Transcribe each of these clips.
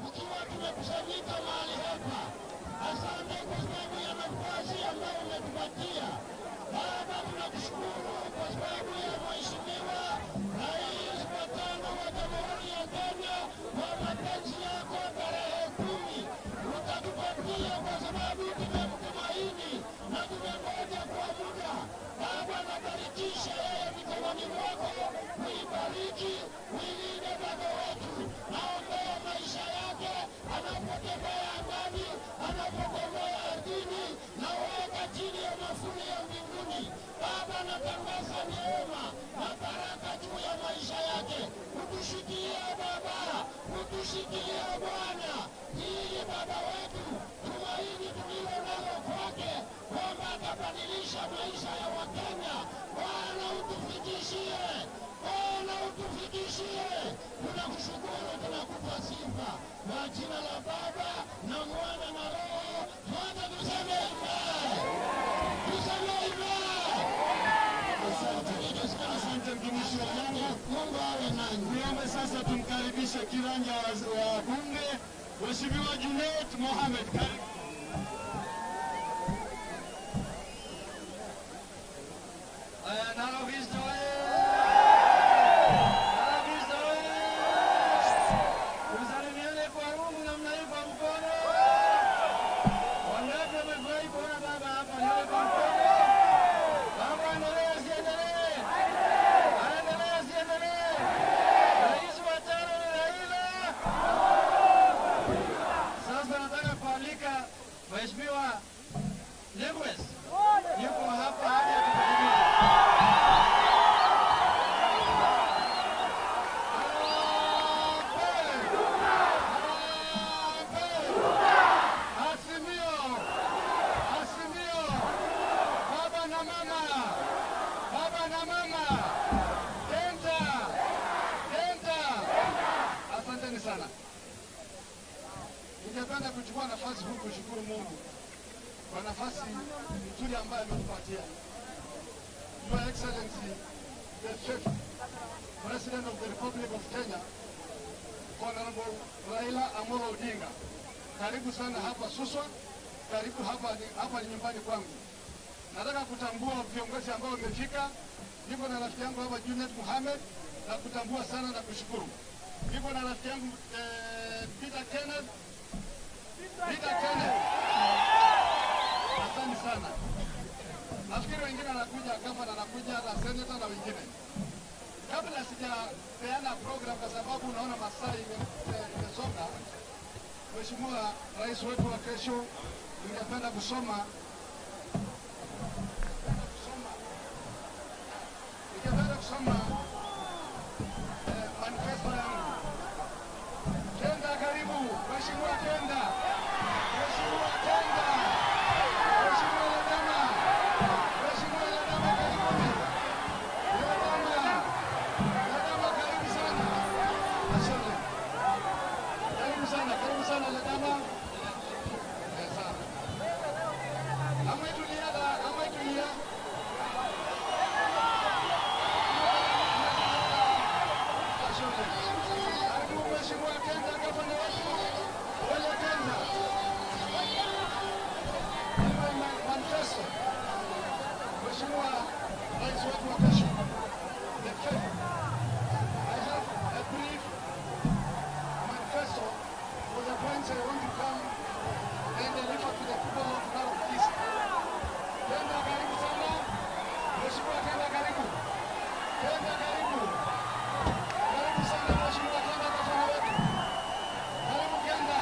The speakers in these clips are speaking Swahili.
Tumekusanyika mahali hapa. Asante kwa sababu ya nafasi ambayo umetupatia. Baba, tunakushukuru kwa sababu ya Mheshimiwa Rais wa tano wa Jamhuri ya Kenya. Kwa mapenzi yako, tarehe 10 utatupatia, kwa sababu tumemtumaini na tumengoja kwa muda. Baba, nabarikisha yeye mikononi mwako, uibariki, uilinde baba wetu, naombea maisha yake anapotembea angani, anapotembea ardhini, naweka chini ya mafuli ya mbinguni. Baba, natangaza neema na baraka juu ya maisha yake. Utushikie Baba, utushikie Bwana, ili baba wetu, tumaini tulilo nalo kwake kwamba atabadilisha maisha ya Wakenya. Bwana utufikishie, Bwana utufikishie. Tunakushukuru, tunakupa sifa kwa jina la Baba na Mwana na Roho. Wote tuseme amen, tuseme amen. Asante, asante mtumishi wa Mungu. Mungu awe nanyi. Niombe sasa tumkaribishe kiranja wa bunge, Mheshimiwa Junet Mohamed. Karibu. Aya, Narok East oye! Narok East oye! Tusalimiane kwa rungu namna hii kwa mkono. Wangapi wamefurahi kuona baba hapa? Nione kwa mkono. Baba aendelee asiendelee? Aendelee asiendelee? Rais wa tano ni Raila. Sasa nataka kualika Mheshimiwa Lewis yuko hapa aje atukaribishe. Azimio, Azimio, baba na mama, baba na mama, Kenta, Kenta. Asanteni sana. Ningependa kuchukua nafasi huu kushukuru Mungu kwa nafasi nzuri ambayo ametupatia. Your Excellency, the fifth President of the Republic of Kenya, Honorable Raila Amolo Odinga. Karibu sana hapa Suswa, karibu hapa ni nyumbani kwangu. Nataka kutambua viongozi ambao wamefika. Niko na rafiki yangu hapa Junet Mohamed, na kutambua sana na kushukuru. Niko na rafiki yangu Peter Kenneth. Peter Kenneth. Asante sana. Nafikiri wengine wanakuja, gavana anakuja na senator na wengine. Kabla sijapeana program, kwa sababu unaona masaa imesonga, Mheshimiwa Rais wetu wa kesho, ningependa kusoma manifesto yangu. Kenda, karibu Mheshimiwa Kenda, Mheshimiwa Kenda, Mheshimiwa Ledama, Mheshimiwa Ledama, karibuni. Ledama, Ledama, karibu sana. Asante. Karibu sana, karibu sana Ledama. Sawa. Ametulia da, ametulia. Asante. Karibu Mheshimiwa Kenda, gavana wetu. Ole Kenda. Manifesto. Mheshimiwa Rais wetu wa kesho. The fifth. I have a brief manifesto for the points I want to come and deliver to the people of Narok East. Kenda, karibu sana. Mheshimiwa Kenda, karibu. Kenda, karibu. Karibu sana Mheshimiwa Kenda, gavana wetu. Karibu Kenda.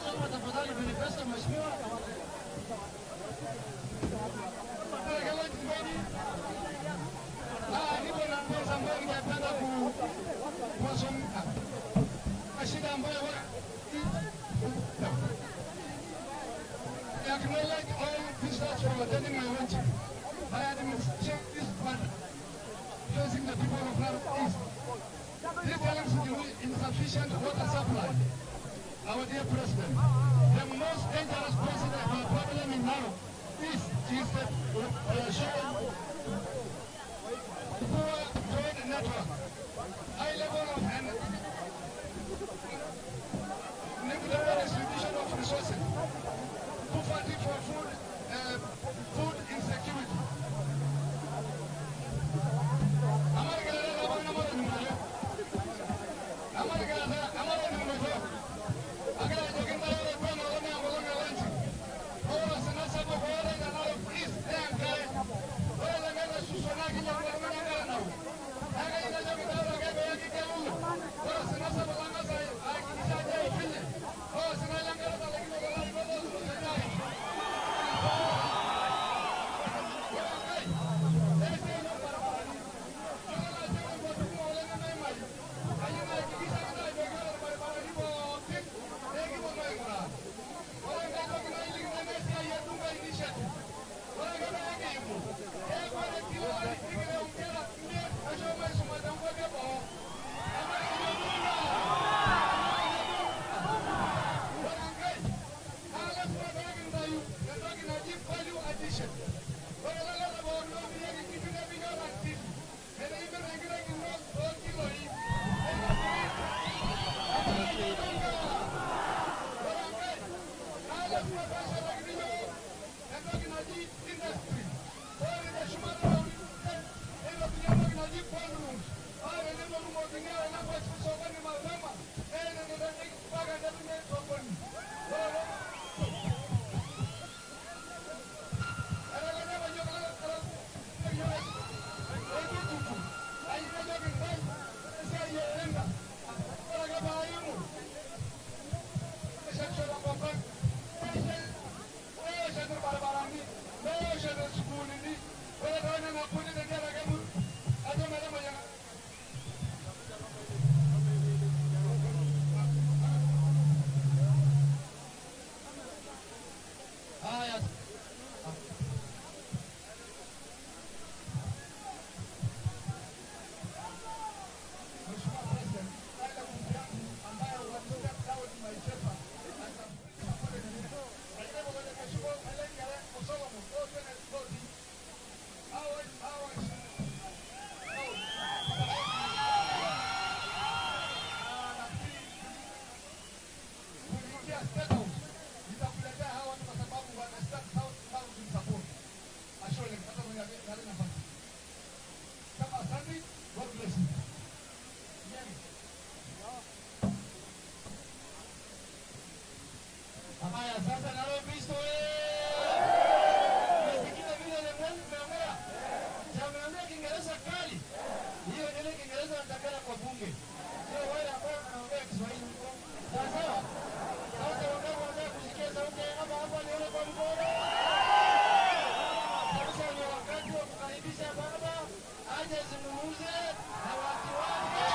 Soma tafadhali manifesto mheshimiwa. Niko na pesa ambayo ningependa kuwasomea. Shida ambayo I acknowledge all visitors for attending my launching. My administration is facing the people of Narok East. This challenge is insufficient water supply. Our dear President, the most dangerous president problem in Narok East is the poor road network, high level of inequitable distribution of resources, poverty for food, food insecurity. Haya, sasa Narok East oye! Umesikia vile Lemweli umeongea? Si ameongea Kiingereza kali? Hiyo ndio ile Kiingereza wanatakana kwa bunge. Sio wale ambao wanaongea Kiswahili huko. Sawa sawa? Sasa wangapi wanataka kusikia sauti ya baba hapa nione kwa mkono? Sasa ni wakati wa kukaribisha baba aje azungumze na watu wake.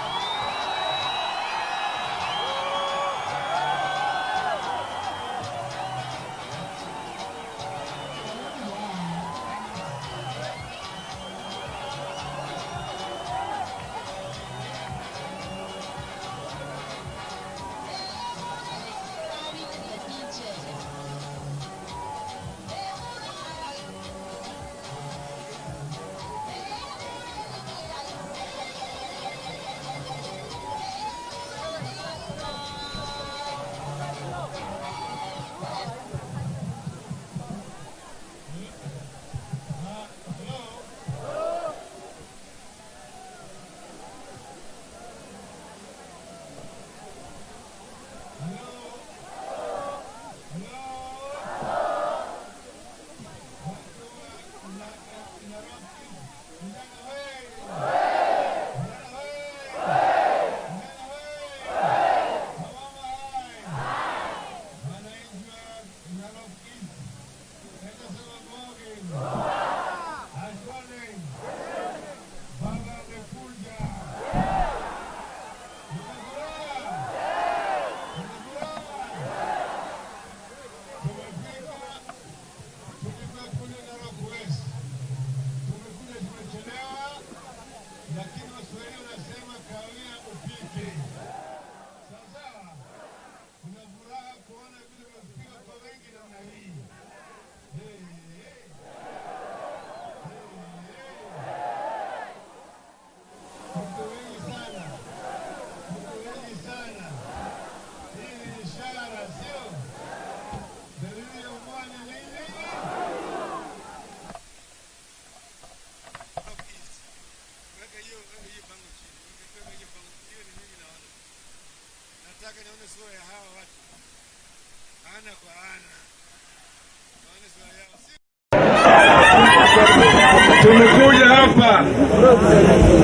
Ana kwa ana. Waone sura yao. Tumekuja hapa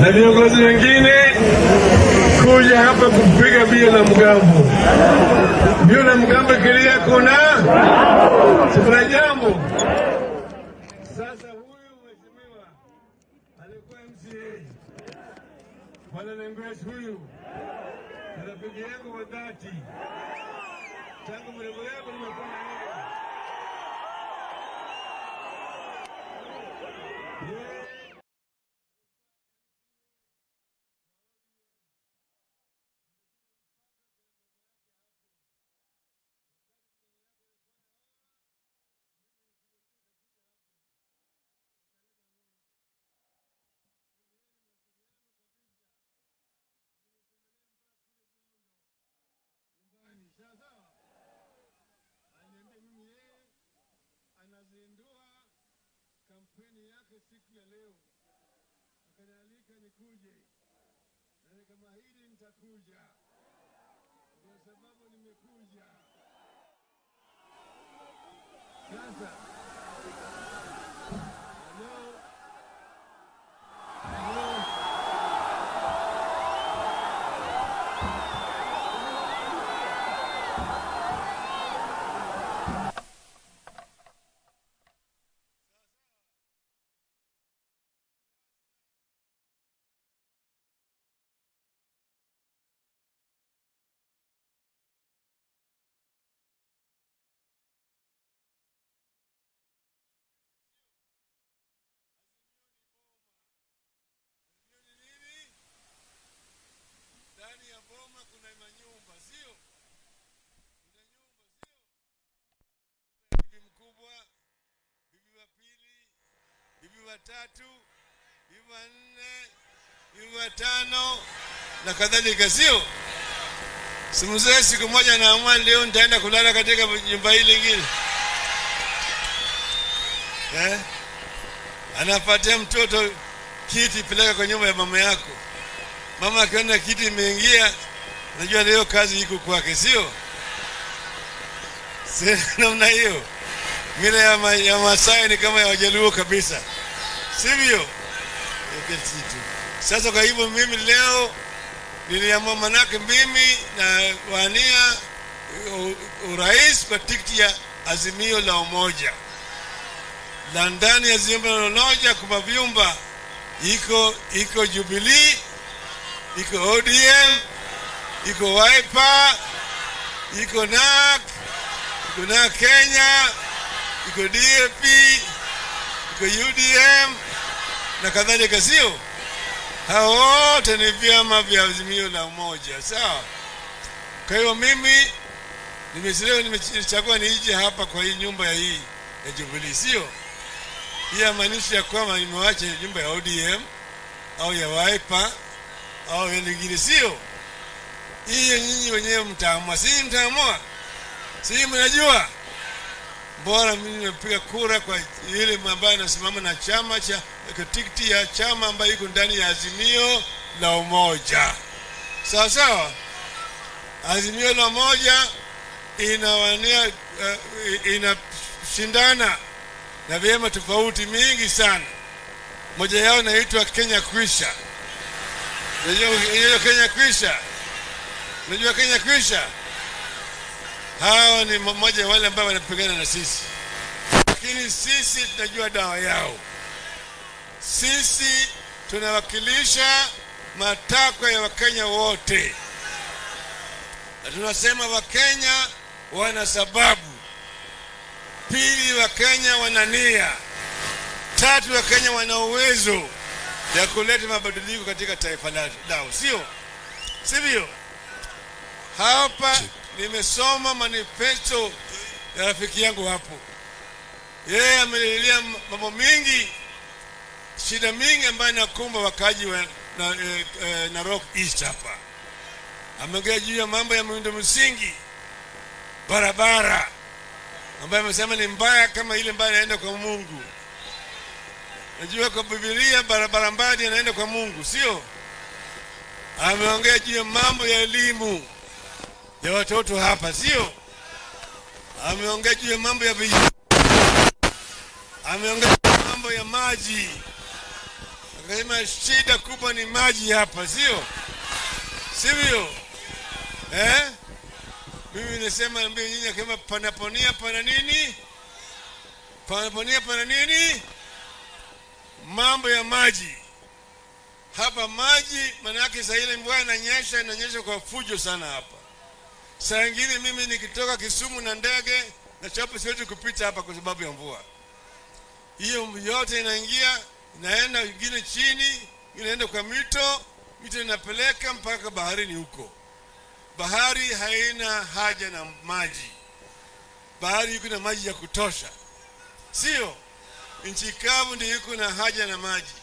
na viongozi wengine kuja hapa kupiga mbio la mgambo. Mbio la mgambo ikilia kuna si kuna jambo. Sasa huyu mheshimiwa alikuwa MCA, Bwana Nengwesh, huyu ni rafiki yangu wa dhati tangu mdogo yangu nimekuwa na yeye. Yeye nyumbani, sawa sawa. Aliniambia mimi yeye anazindua kampeni yake siku ya leo, akanialika nikuje, na nikamwahidi nitakuja, ndio sababu nimekuja. Sasa hello, hello. Azimio ni nini? Ndani ya boma kuna manyumba, sio? Kuna nyumba, sio? Bibi mkubwa, bibi wa pili, bibi wa tatu, bibi wa nne, bibi wa tano na kadhalika, sio? Si mzee siku moja naamua leo nitaenda kulala katika nyumba hii lingine, eh? Anapatia mtoto kiti, peleka kwa nyumba ya mama yako. Mama akiona kiti imeingia, najua leo kazi iko kwake, sio? Si namna hiyo. Mila ya Masai ni kama ya Wajaluo kabisa, sivyo? Sasa kwa hivyo mimi leo niliamua, manake mimi na wania urais kwa tikiti ya Azimio la Umoja, la ndani ya Azimio la Umoja kwa vyumba iko Jubilee, iko ODM, iko Wiper, iko NARC, iko NARC Kenya, iko DAP, iko UDM na kadhalika, sio? Hao wote ni vyama vya Azimio la Umoja, sawa? Kwa hiyo mimi nimechelewa, nimechagua nije hapa kwa hii nyumba ya hii ya Jubilee, sio? Hii haimaanishi ya kwamba nimewacha nyumba ya ODM au ya Wiper au ya lingine, sio? Hiyo nyinyi wenyewe mtaamua, si mtaamua? Si mnajua? Bora mimi nimepiga kura kwa yule ambaye anasimama na chama cha tikiti ya chama ambayo iko ndani ya Azimio la Umoja, sawa sawa. Azimio la Umoja inawania inashindana na vyama tofauti mingi sana. Moja yao inaitwa Kenya Kwisha. Unajua hiyo Kenya Kwisha? Unajua Kenya Kwisha? Hawa ni mmoja wale ambao wanapigana na sisi, lakini sisi tunajua dawa yao. Sisi tunawakilisha matakwa ya Wakenya wote, na tunasema Wakenya wana sababu. Pili, Wakenya wana nia. Tatu, Wakenya wana uwezo ya kuleta mabadiliko katika taifa lao, sio sivyo? Hapa nimesoma manifesto ya rafiki yangu hapo, yeye amelilia mambo mingi, shida mingi ambayo inakumba wakaji wa Narok East hapa. Ameongea juu ya mambo ya miundo msingi, barabara ambayo amesema ni mbaya kama ile mbaya inaenda kwa Mungu. Najua kwa Biblia barabara mbaya inaenda kwa Mungu, sio? Ameongea juu ya mambo ya elimu ya watoto hapa, sio? Ameongea juu ya mambo ya vijana, ameongea juu ya mambo ya maji, akasema shida kubwa ni maji hapa, sio sivyo? Eh? Mimi nasema ambie nyinyi kama panaponia pana nini? Panaponia pana nini? Mambo ya maji hapa, maji maana yake saa ile mvua inanyesha, inanyesha kwa fujo sana hapa. Saa ingine mimi nikitoka Kisumu na ndege na chapo siwezi kupita hapa kwa sababu ya mvua. Hiyo yote inaingia, inaenda ingine chini, inaenda kwa mito, mito inapeleka mpaka baharini huko. Bahari haina haja na maji, bahari iko na maji ya kutosha, sio? Nchi kavu ndio iko na haja na maji.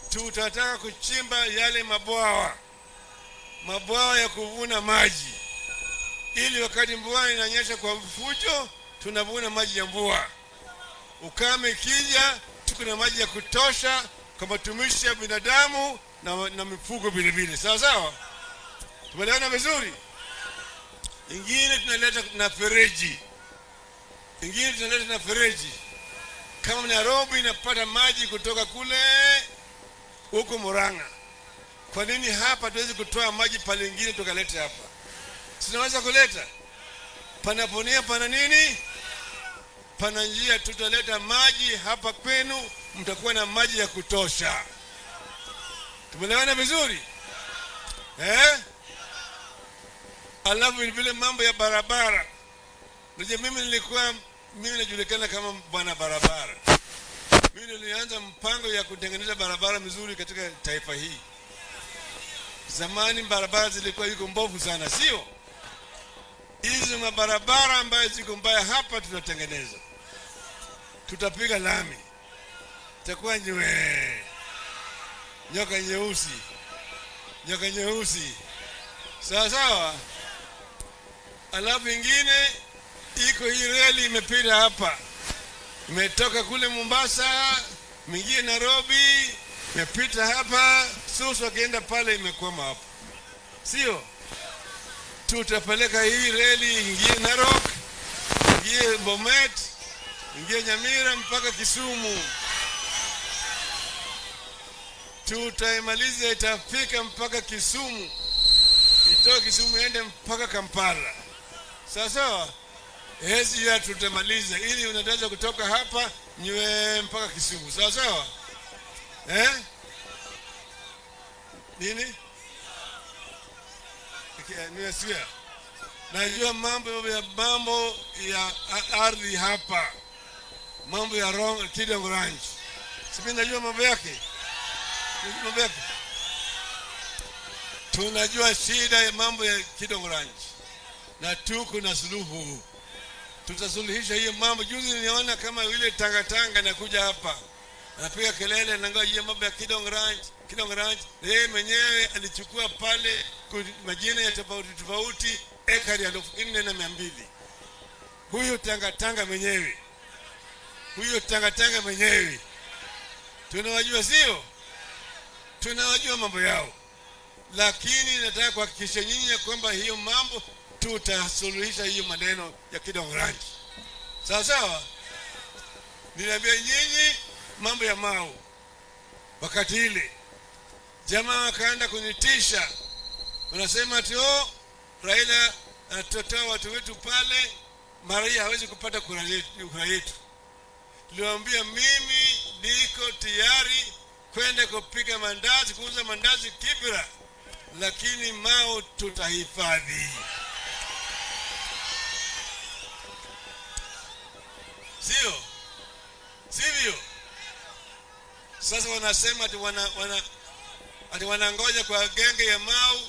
Tutataka kuchimba yale mabwawa, mabwawa ya kuvuna maji, ili wakati mvua inanyesha kwa fujo, tunavuna maji ya mvua. Ukame ikija, tuko na maji ya kutosha kwa matumizi ya binadamu na mifugo vile vile. Sawa sawa, tumeelewana vizuri? Ingine tunaleta na fereji, ingine tunaleta na fereji. Kama Nairobi inapata maji kutoka kule huko Murang'a, kwa nini hapa tuwezi kutoa maji pale ingine tukalete hapa? Sinaweza kuleta panaponia, pana nini, pana njia. Tutaleta maji hapa kwenu, mtakuwa na maji ya kutosha. Tumeelewana vizuri eh? Alafu vile mambo ya barabara, unajua mimi nilikuwa mimi najulikana kama bwana barabara. Mimi nilianza mpango ya kutengeneza barabara mizuri katika taifa hii. Zamani barabara zilikuwa iko mbovu sana, sio? Hizi mabarabara ambayo ziko mbaya hapa tutatengeneza, tutapiga lami, itakuwa nywe nyoka nyeusi, nyoka nyeusi, sawa sawa. Alafu ingine iko hii reli imepita hapa, imetoka kule Mombasa, mingie Nairobi, imepita hapa Susu, akienda pale imekwama hapo, sio? Tutapeleka hii reli ingie Narok, ingie Bomet, ingie Nyamira mpaka Kisumu. Tutaimaliza, itafika mpaka Kisumu, itoke Kisumu iende mpaka Kampala. Sawa sawa, hezi ya tutamaliza, ili unaweza kutoka hapa nywe mpaka Kisumu. Sawa sawa, eh? Nini? Nimesikia, najua mambo ya ardhi hapa, mambo ya Kidong Ranch, si najua mambo yake, mambo yake. Tunajua shida ya mambo ya Kidong Ranch na tuko na suluhu, tutasuluhisha hiyo mambo. Juzi niliona kama yule tangatanga nakuja hapa anapiga kelele, nangoja mambo ya Kidong Ranch, Kidong Ranch. Yeye mwenyewe alichukua pale majina ya tofauti tofauti, ekari 4,200. Huyo tangatanga mwenyewe, huyo tangatanga mwenyewe tunawajua, sio? Tunawajua mambo yao, lakini nataka kuhakikisha nyinyi ya kwamba hiyo mambo tutasuluhisha, hiyo maneno ya Kidong Ranch. Sawa sawa. Niliambia nyinyi mambo ya Mau wakati ile jamaa wakaenda kunitisha, wanasema ati oh, Raila anatotoa watu wetu pale, Maria hawezi kupata kura yetu. Niliwaambia mimi niko tayari kwenda kupika mandazi, kuuza mandazi Kibra, lakini Mau tutahifadhi. Sio? Sivyo? Sasa wanasema ati wanangoja kwa genge ya Mau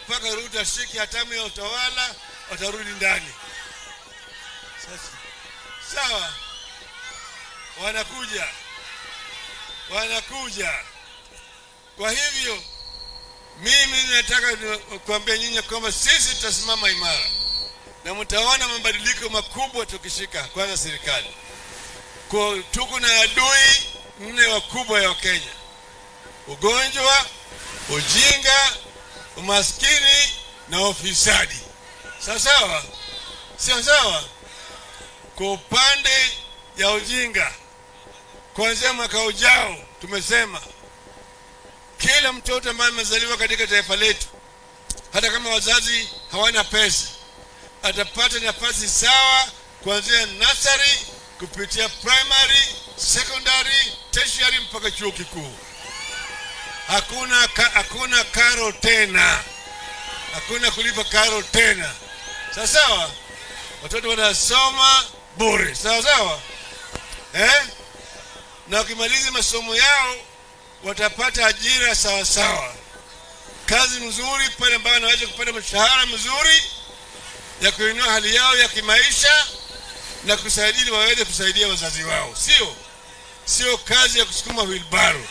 mpaka Ruto ashike hatamu ya utawala, watarudi ndani. Sasa sawa, wanakuja, wanakuja. Kwa hivyo mimi nataka kuambia nyinyi kwamba sisi tutasimama imara na mtaona mabadiliko makubwa tukishika kwanza serikali. Kwa tuko na adui nne wakubwa ya Kenya: ugonjwa, ujinga, umaskini na ufisadi. Sawa sawa. Sio sawa? Kwa upande ya ujinga, kuanzia mwaka ujao tumesema kila mtoto ambaye amezaliwa katika taifa letu, hata kama wazazi hawana pesa, atapata nafasi sawa kuanzia nursery kupitia primary, secondary, tertiary mpaka chuo kikuu. Hakuna karo tena, hakuna kulipa karo tena. Sawa sawa, watoto wanasoma bure. Sawa sawa, eh? Na wakimaliza masomo yao watapata ajira sawa sawa, kazi nzuri pale ambayo wanaweza kupata mshahara mzuri ya kuinua hali yao ya kimaisha na kusaidia waweze kusaidia wazazi wao, sio kazi ya kusukuma wheelbarrow.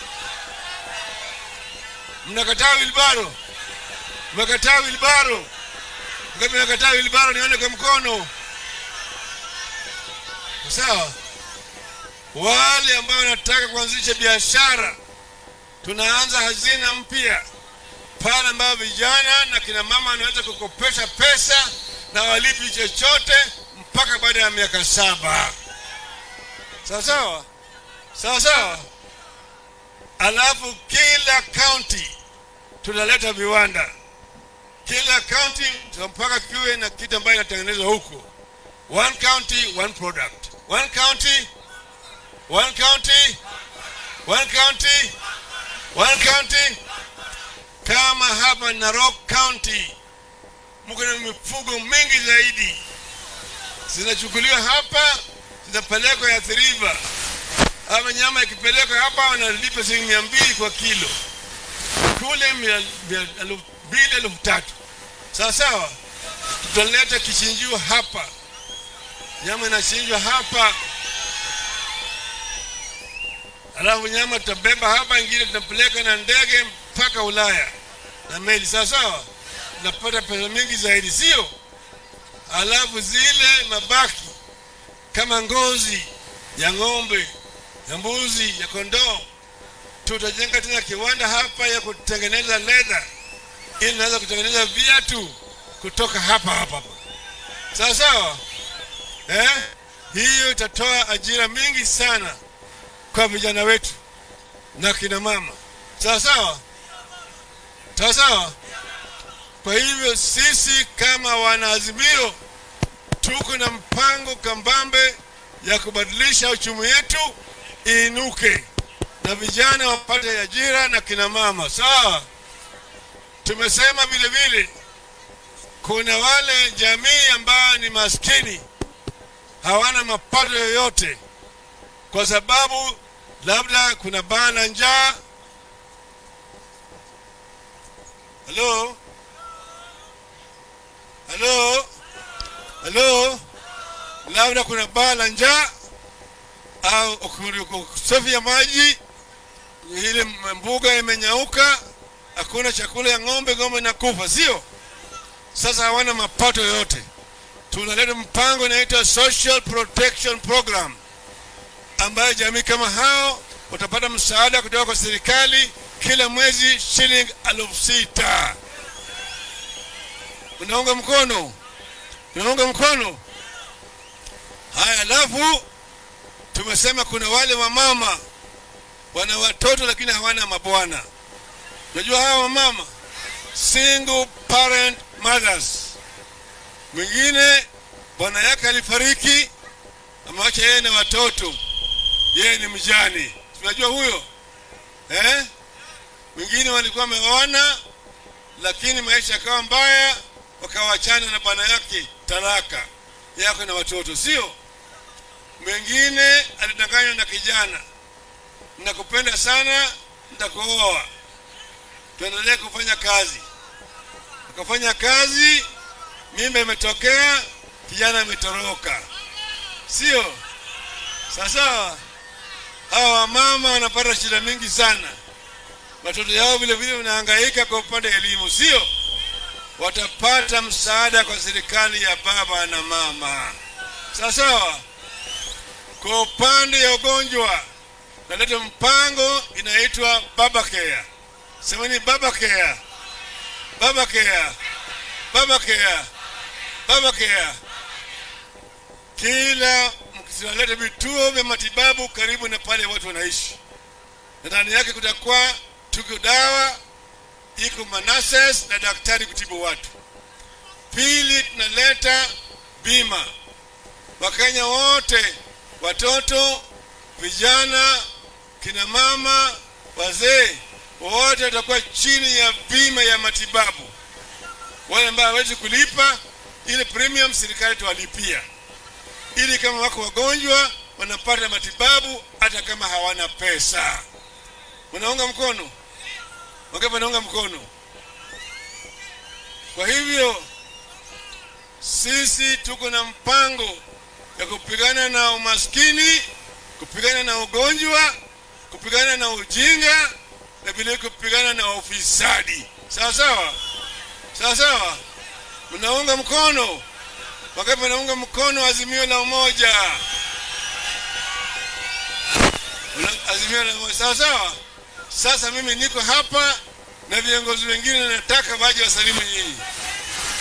Mnakataa wheelbarrow? Mnakataa wheelbarrow? Kama mnakataa wheelbarrow, nione kwa mkono. Sawa. Wale ambao wanataka kuanzisha biashara, tunaanza hazina mpya pale ambapo vijana na kina mama wanaweza kukopesha pesa na walipi chochote mpaka baada ya miaka 7. Sawa sawa, sawa sawa. Alafu kila county tunaleta viwanda, kila county mpaka kiwe na kitu ambayo inatengenezwa huko. One county, one product. One county, one county, one county, one county. Kama hapa Narok County mko na mifugo mingi zaidi, zinachukuliwa hapa zinapelekwa Athi River. Ama nyama ikipelekwa hapa wanalipa shilingi 200 kwa kilo, kule 2,000, 3,000. Sawa sawa, tutaleta kichinjio hapa, nyama inachinjwa hapa, alafu nyama tutabeba hapa, ingine tunapeleka na ndege mpaka Ulaya na meli. Sawa sawa, tunapata pesa mingi zaidi, sio? Alafu zile mabaki kama ngozi ya ng'ombe, ya mbuzi, ya kondoo, tutajenga tena kiwanda hapa ya kutengeneza leather, ili naweza kutengeneza viatu kutoka hapa hapa hapa. Sawa sawa, eh? Hiyo itatoa ajira mingi sana kwa vijana wetu na kina mama. Sawa sawa, sawa sawa. Kwa hivyo sisi kama wanaazimio tuko na mpango kambambe ya kubadilisha uchumi wetu iinuke na vijana wapate ajira na kina mama. Sawa. Tumesema vile vile kuna wale jamii ambao ni maskini, hawana mapato yoyote, kwa sababu labda kuna baa la njaa. Hello? Hello? Hello? Labda kuna baa la njaa au ukosefu ya maji, ile mbuga imenyauka, hakuna chakula ya ng'ombe, ng'ombe inakufa, sio? Sasa hawana mapato yoyote. Tunaleta mpango inaitwa Social Protection Program, ambayo jamii kama hao watapata msaada kutoka kwa serikali kila mwezi shilingi 6,000. Unaunga mkono? Unaunga mkono? Haya, alafu tumesema kuna wale wamama wana watoto lakini hawana mabwana. Unajua hawa wamama, single parent mothers. Mwingine bwana yake alifariki, amewacha yeye na watoto, yeye ni mjane. Tunajua huyo, eh? Mwingine walikuwa wameoana, lakini maisha yakawa mbaya, wakawachana na bwana yake, talaka yako na watoto, sio? Mwingine alidanganywa na kijana, nakupenda sana, nitakuoa, tuendelee kufanya kazi. Akafanya kazi, mimba imetokea, kijana ametoroka, sio? Sasa hawa wamama wanapata shida mingi sana, watoto yao vile vile wanahangaika kwa upande elimu, sio? Watapata msaada kwa serikali ya baba na mama. Sawa sawa. Kwa upande ya ugonjwa, naleta mpango inaitwa Baba Care. Semeni Baba Care, Baba Care, Baba Care, Baba Care. Kila tunaleta vituo vya matibabu karibu na pale watu wanaishi, na ndani yake kutakuwa tuko dawa iko manurses na daktari kutibu watu. Pili, tunaleta bima Wakenya wote, watoto, vijana, kina mama, wazee, wote watakuwa chini ya bima ya matibabu. Wale ambao hawezi kulipa ile premium, serikali tuwalipia, ili kama wako wagonjwa wanapata matibabu hata kama hawana pesa. Wanaunga mkono? Wangapi wanaunga mkono? Kwa hivyo sisi tuko na mpango ya kupigana na umaskini, kupigana na ugonjwa, kupigana na ujinga na vile kupigana na ufisadi. Sawa sawa, sawa sawa. Mnaunga mkono? Wangapi wanaunga mkono Azimio la Umoja? Azimio la Umoja, sawa sawa. Sasa mimi niko hapa na viongozi wengine, nataka waje wasalimu nyinyi.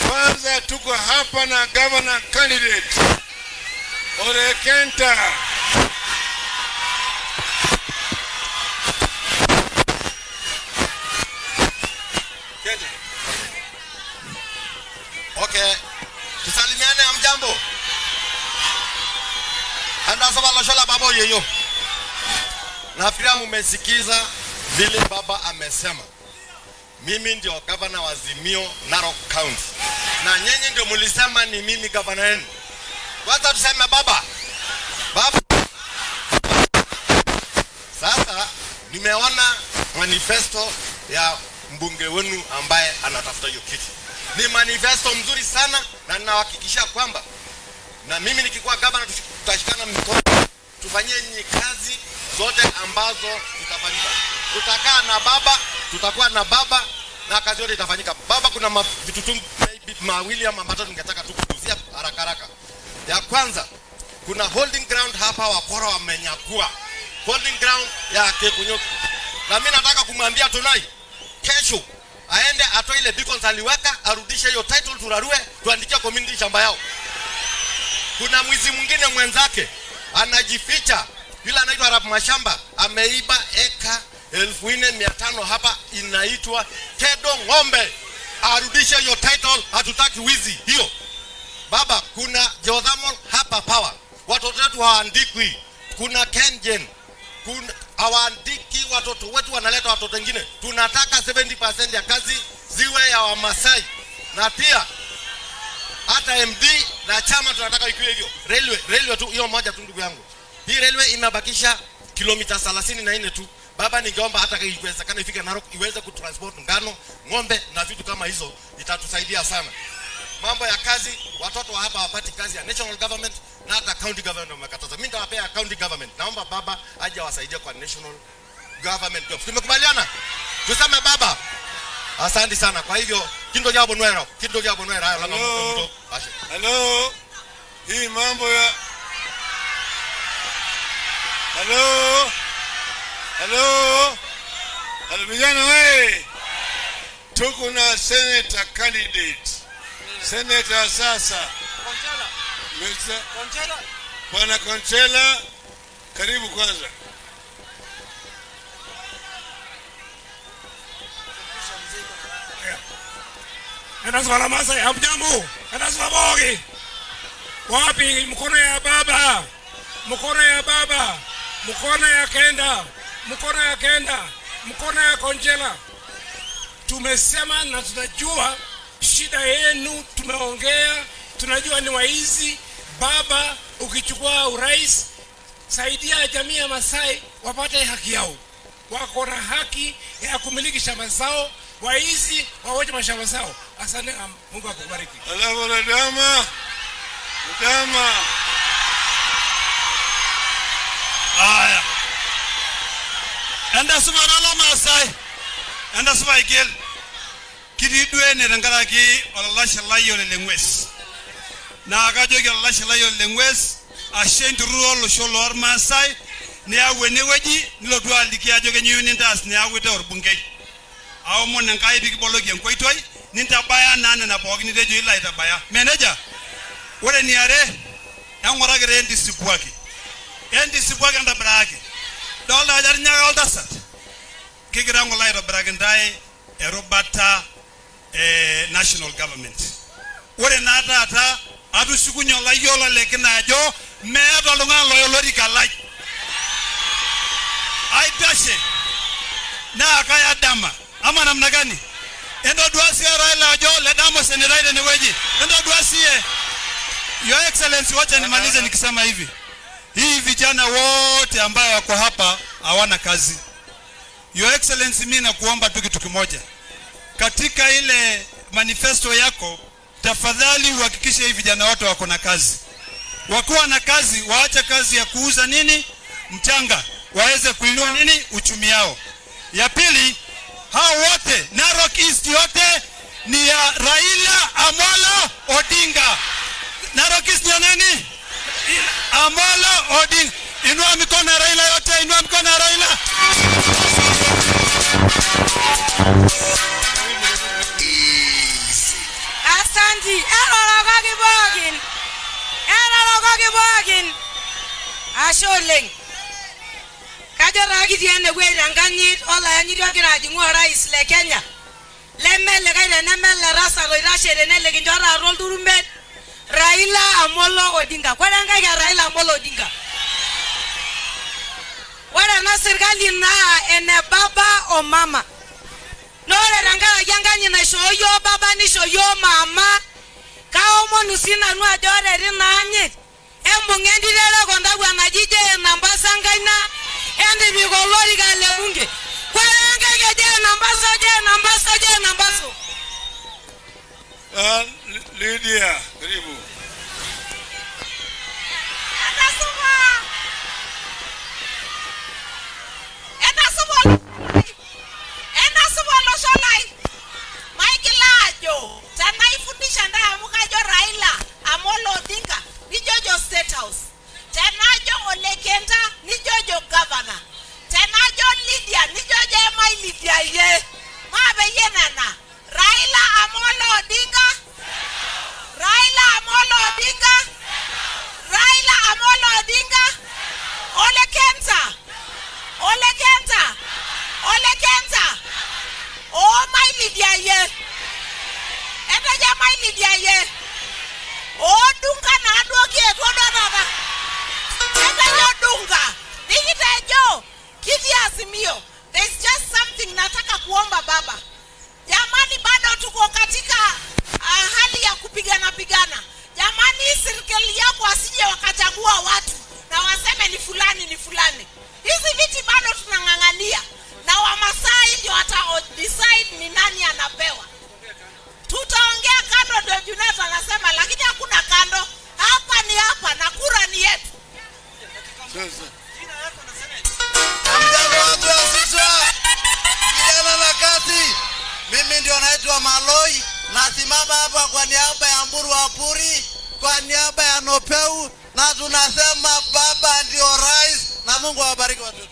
Kwanza tuko hapa na governor candidate Ole Kenta. Kenta. Okay. Tusalimiane, hamjambo? Andasaba loshola baba yeyo. Nafikiria mumesikiza vile baba amesema. Mimi ndio gavana wa Azimio Narok County. Na nyinyi ndio mlisema ni mimi gavana wenu. Kwanza tuseme baba. Baba. Sasa nimeona manifesto ya mbunge wenu ambaye anatafuta hiyo kiti. Ni manifesto mzuri sana na ninahakikishia kwamba na mimi nikikuwa gavana tutashikana mikono tufanyie nyinyi kazi zote ambazo zitafanyika. Tutakaa na baba, tutakuwa na baba na kazi yote itafanyika. Baba, kuna vitu tu maybe mawili ama matatu ningetaka tu kugusia haraka haraka. Ya kwanza, kuna holding ground hapa wakora wamenyakua. Holding ground ya Kekunyoki. Na mimi nataka kumwambia Tunai kesho aende atoe ile beacons aliweka, arudishe hiyo title, turarue, tuandikie community shamba yao. Kuna mwizi mwingine mwenzake anajificha, yule anaitwa Arap Mashamba, ameiba eka 4,500 hapa, inaitwa Kedo Ng'ombe. Arudishe hiyo title, hatutaki wizi hiyo. Baba, kuna geothermal hapa power, watoto wetu hawaandikwi. Kuna KenGen, kuna hawaandiki watoto wetu, wanaleta watoto wengine. Tunataka 70% ya kazi ziwe ya Wamasai, na pia hata MD na chama tunataka ikiwe hivyo. Railway tu hiyo moja tu ndugu yangu. Hii railway inabakisha kilomita 34 tu. Baba, ningeomba hata ikiwezekana ifike Narok iweze kutransport ngano, ng'ombe na vitu kama hizo, itatusaidia sana. Mambo ya kazi, watoto wa hapa hawapati kazi ya national government na hata county government wamekataza. Mimi nitawapea county government. Naomba baba aje awasaidie kwa national government jobs. Tumekubaliana? Tuseme baba. Asante sana. Kwa hivyo kindo jambo nwero, kindo jambo nwero hayo lama mtu. Hello. Hii mambo ya Hello. Hello. Hello vijana we. Tuko na senator candidate. Senator sasa. Mr. Bwana Konchela, karibu kwanza. Enaswala Masai, hamjambo? Enaswala Bogi. Wapi mkono ya baba? Mkono ya baba. Mkono ya Kenda. Mkono ya Kenda. Mkono ya Konchela. Tumesema na tunajua shida yenu, tumeongea, tunajua ni waizi. Baba, ukichukua urais, saidia jamii ya Masai wapate haki yao. Wako na haki ya kumiliki shamba zao, waizi wawache mashamba zao. Asante, Mungu akubariki. Alafu Ledama. Ledama. Haya. Enda supa lolo Maasai. Enda supa igel. Kitii duo ene tenkaraki olalashe lai ole leng'ues. Naa kajoki olalashe lai ole leng'ues ashe entururo olosho lormaasai niyau enewueji nilotu aliki ajo kenyoo nintaas niaku itaa orbungei. Aomon Enkai pikiboloki enkoitoi nintabaya naa nena pookin nitejo ilo aitabaya. Mee nejia? Ore eniare, Eng'uraki taa entisipuaki. Entisipuaki entobiraki. Idolta ajo atinyaka oltasat. Kigira ng'ole aitobiraki intae erubata e national government. Ore naa taata atushukunye olayiolo le kina ajo meeta oltung'ani loya olorika lai. Aitashe naa kaya dama ama namna gani? Entodua siye Raila ajo le dama osenetai tenewueji. Entodua siye. Your Excellency, wacha nimalize nikisema hivi. Hii vijana wote ambayo wako hapa hawana kazi. Your Excellency, mimi nakuomba tu kitu kimoja. Katika ile manifesto yako, tafadhali uhakikishe hii vijana wote wako na kazi. Wakiwa na kazi, waache kazi ya kuuza nini mchanga, waweze kuinua nini uchumi yao. Ya pili, hao wote Narok East yote ni ya Raila Amolo Odinga. Narok East ni ya nani? Amolo Odinga. Inua mikono ya Raila yote, inua mikono ya Raila. Asanti, erorokaki pookin, erorokaki pookin. Ashe oleng. Kajo taa kitii enewueji tenkanyit olayanyiti ogira ajing'u orais le Kenya leme likae teneme ele tasat oitashe tene likincho taata olturumbet Raila Amolo Odinga. Kore enkaik e Raila Amolo Odinga. Ore ena sirkali naa ene baba o mama. Naa ore tenkaraki enkanyit naishoo yiok baba nisho yiok mama, kaomonu sii nanu ajo ore tina anyit embung'a entito ereko naji Jane Nambasa enkaina entipik olorika le bunge. Kore enkaik e Jane Nambaso, Jane Nambaso, Jane Nambaso. Lydia, karibu. Etasupa! Etasupa Etasupa olosho lai. Maigil aajo tenaifundisha ntae amu kajo Raila Amolo Odinga nijojo State House. Tenajo Ole Kenta nijojo Governor. Tenajo Lydia nijojo emai Lydia ye. Maape yie nena. Raila Amolo Odinga. Raila Amolo Odinga. Raila Amolo Odinga. Ole Kenta. Ole Kenta. Ole Kenta. Oh my Lydia ye. Etejo my Lydia ye. Oh dunga naaduo kietuo duo taata. Etejo dunga. Nikitejo kitii Azimio. There's just something nataka kuomba baba. Jamani, bado tuko katika hali ya kupigana pigana. Jamani, serikali yako wasije wakachagua watu na waseme ni fulani ni fulani. Hizi viti bado tunang'ang'ania na Wamasai ndio wata decide ni nani anapewa. Tutaongea kando, ndio Junet anasema, lakini hakuna kando. Hapa ni hapa na kura ni yetu. Sasa. Mjambo watu wa Suswa, kijana na kati, mimi ndio naitwa Maloi, nasimama hapa kwa niaba ya Mburu wa Puri, kwa niaba ya Nopeu, na tunasema baba ndio rais, na Mungu awabariki watoto.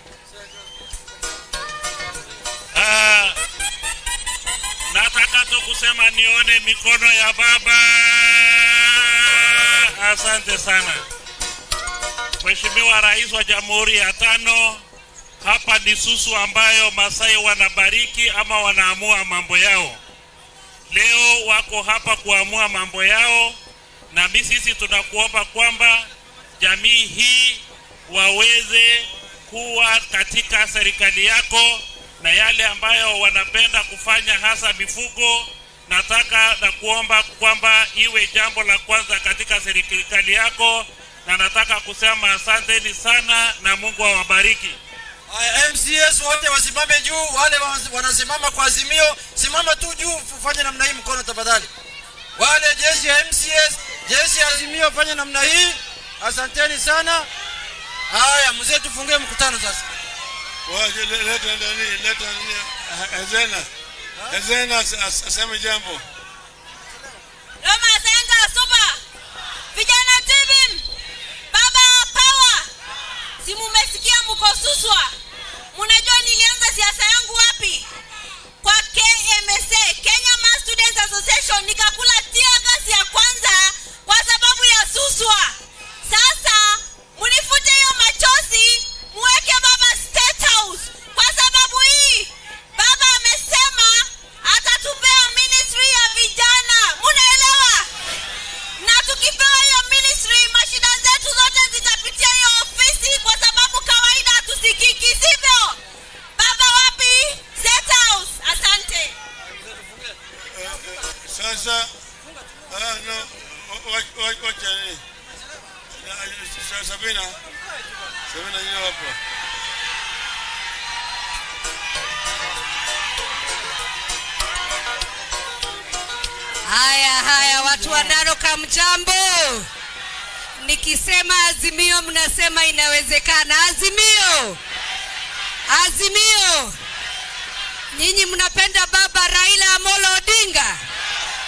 Nataka tu kusema nione mikono ya baba. Asante sana. Mheshimiwa Rais wa Jamhuri ya tano, hapa ni Susu ambayo Masai wanabariki ama wanaamua mambo yao. Leo wako hapa kuamua mambo yao, na sisi tunakuomba kwamba jamii hii waweze kuwa katika serikali yako, na yale ambayo wanapenda kufanya hasa mifugo, nataka na kuomba kwamba iwe jambo la kwanza katika serikali yako, na nataka kusema asanteni sana na Mungu awabariki. Haya, MCS wote wasimame juu, wale wanasimama kwa Azimio, simama tu juu, fanye namna hii mkono tafadhali. Wale jeshi ya MCS, jeshi ya Azimio fanye namna hii. Asanteni sana. Haya, mzee, tufungie mkutano sasa. Waje, leta nani, leta nani, Hezena. Hezena aseme jambo. Roma Senga Supa. Vijana TV. Baba Power. Si mumesikia mko Suswa? Mnajua nilianza siasa yangu wapi? Kwa KMSA, Kenya Mass Students Association, nikakula tear gas ya kwanza kwa sababu ya Suswa. Sasa Sabina. Sabina njoo hapa. Haya haya, watu wa Narok, hamjambo? Nikisema Azimio mnasema inawezekana. Azimio, Azimio! Nyinyi mnapenda baba Raila Amolo Odinga?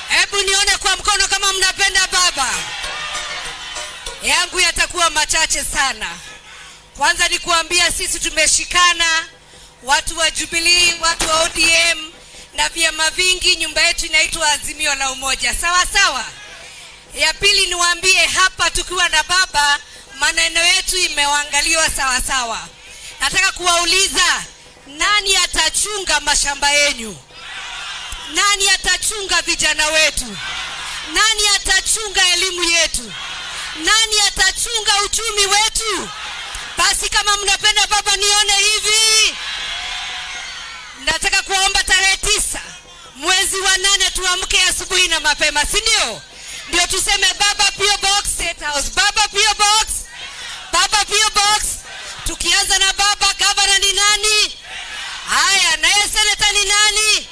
Hebu nione kwa mkono kama mnapenda baba. Yangu yatakuwa machache sana. Kwanza ni kuambia sisi tumeshikana, watu wa Jubilee, watu wa ODM na vyama vingi. Nyumba yetu inaitwa Azimio la Umoja, sawa sawa. Ya pili niwaambie hapa, tukiwa na baba, maneno yetu imeangaliwa sawa sawa. Nataka kuwauliza, nani atachunga mashamba yenyu? Nani atachunga vijana wetu? Nani atachunga elimu yetu? Nani atachunga uchumi wetu? Basi kama mnapenda baba, nione hivi. Nataka kuwaomba tarehe 9 mwezi wa 8 tuamke asubuhi na mapema, si ndio? Ndio tuseme baba P.O. Box State House, baba P.O. Box, baba P.O. Box. Tukianza na baba, gavana ni nani? Haya, naye seneta ni nani?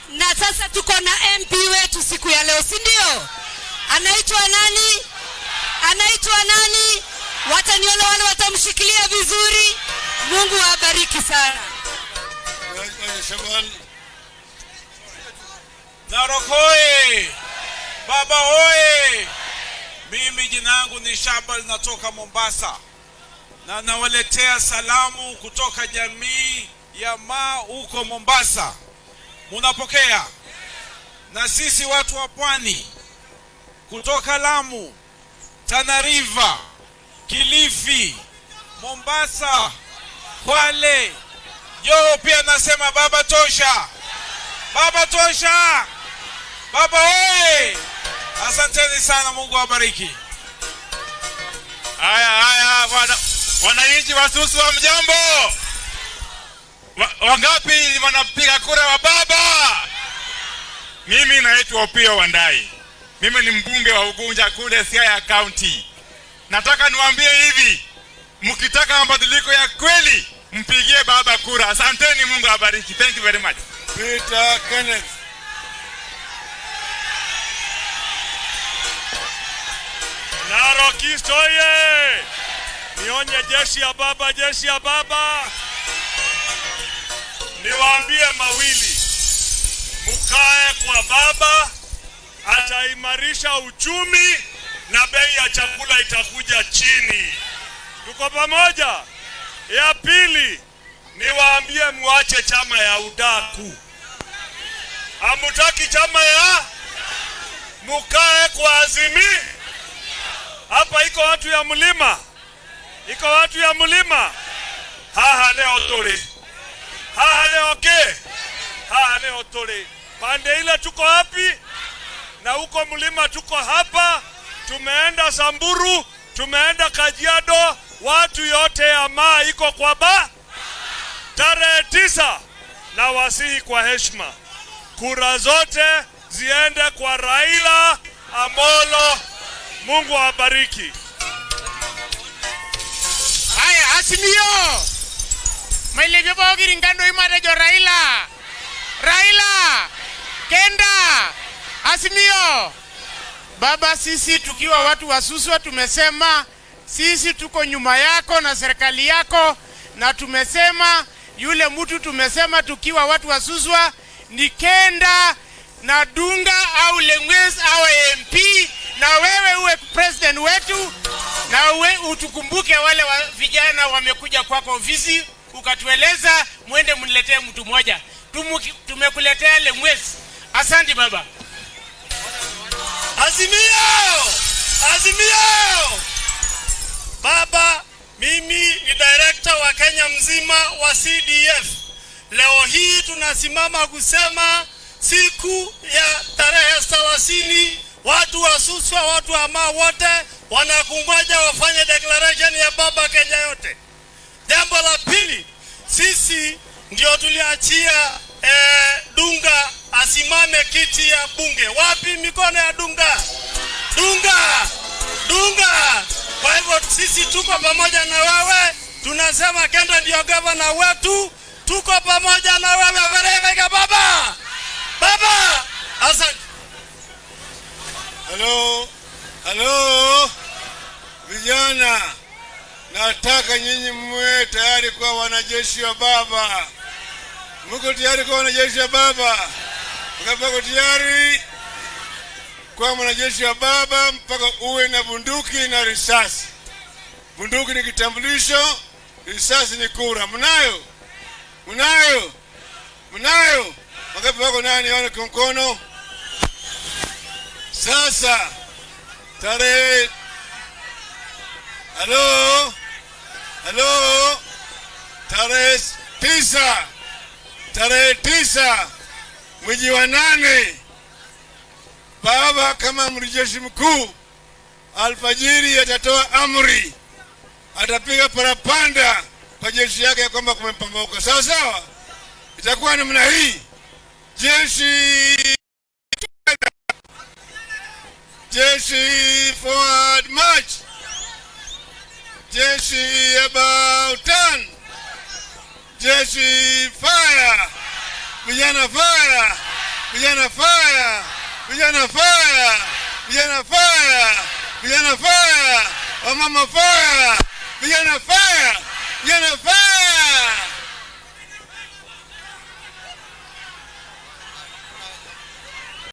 Na sasa tuko na MP wetu siku ya leo, si ndio? Anaitwa nani? Anaitwa nani? Wataniona wale watamshikilia vizuri. Mungu awabariki sana. Narok hoye! Baba hoye! Mimi jina langu ni Shabal, natoka Mombasa na nawaletea salamu kutoka jamii ya Maa huko Mombasa. Munapokea? Na sisi watu wa pwani kutoka Lamu, Tana River, Kilifi, Mombasa, Kwale, Joho pia nasema baba tosha. Baba tosha. Baba oye! Asanteni sana, Mungu awabariki. Haya haya, wananchi wa Suswa mjambo? Wangapi wanapiga kura wa baba? Mimi naitwa Opiyo Wandayi. Mimi ni mbunge wa Ugunja kule Siaya County. Nataka niwaambie hivi, mkitaka mabadiliko ya kweli mpigie baba kura. Asanteni, Mungu awabariki. Thank you very much. Peter Kenneth. Narok East oye! Nionye jeshi ya baba, jeshi ya baba. Niwaambie mawili, mkae kwa baba, ataimarisha uchumi na bei ya chakula itakuja chini. Tuko pamoja? Ya pili, niwaambie muache chama ya udaku. Hamutaki chama ya mukae kwa Azimio. Hapa iko watu ya mlima, iko watu ya mlima. Haha leo tuli, haha leo ke, haha leo tuli. Pande ile tuko wapi? Na huko mlima tuko hapa. Tumeenda Samburu, tumeenda Kajiado, watu yote ya Maa iko kwa ba. Tarehe 9 na wasihi kwa heshima, kura zote ziende kwa Raila Amolo. Mungu awabariki. Haya, Azimio. Mailevyo pooki ngando imatejo Raila. Raila. Kenda. Azimio. Baba, sisi tukiwa watu wa Suswa tumesema sisi tuko nyuma yako na serikali yako, na tumesema yule mtu tumesema tukiwa watu wa Suswa ni Kenda na Dunga au Lengwes au MP, na wewe uwe president wetu, na uwe utukumbuke wale wa vijana wamekuja kwako ofisi ukatueleza mwende mniletee mtu mmoja. Tumekuletea Lengwes. Asante baba. Azimio! Azimio! Baba, mimi ni director wa Kenya mzima wa CDF. Leo hii tunasimama kusema siku ya tarehe 30 watu wa Suswa, watu wa Maa wote wanakungoja wafanye declaration ya baba Kenya yote. Jambo la pili, sisi ndio tuliachia Dunga asimame kiti ya bunge. Wapi mikono ya Dunga? Dunga! Dunga! Kwa hivyo Sisi tuko pamoja na wewe, tunasema Kenda ndio gavana wetu, tuko pamoja na wewe. Verevega baba, baba, asante. Halo, halo, vijana, nataka nyinyi mwe tayari kuwa wanajeshi wa baba. Mko tayari kuwa wanajeshi wa baba? Mko tayari kuwa mwanajeshi wa baba mpaka uwe na bunduki na risasi. Bunduki ni kitambulisho, risasi ni kura. Mnayo? Mnayo? Mnayo? Wangapi wako nayo? Nione kwa mkono. Sasa tarehe, halo, halo, tarehe 9, tarehe 9 mwezi wa 8, baba kama amri jeshi mkuu alfajiri atatoa amri, atapiga parapanda kwa jeshi yake ya kwamba kumepambazuka. Sawa sawa, itakuwa namna hii: jeshi, jeshi forward march, jeshi about turn, jeshi fire, vijana fire, vijana fire, vijana fire, vijana fire, vijana fire, wamama fire, vijana fire, vijana fire.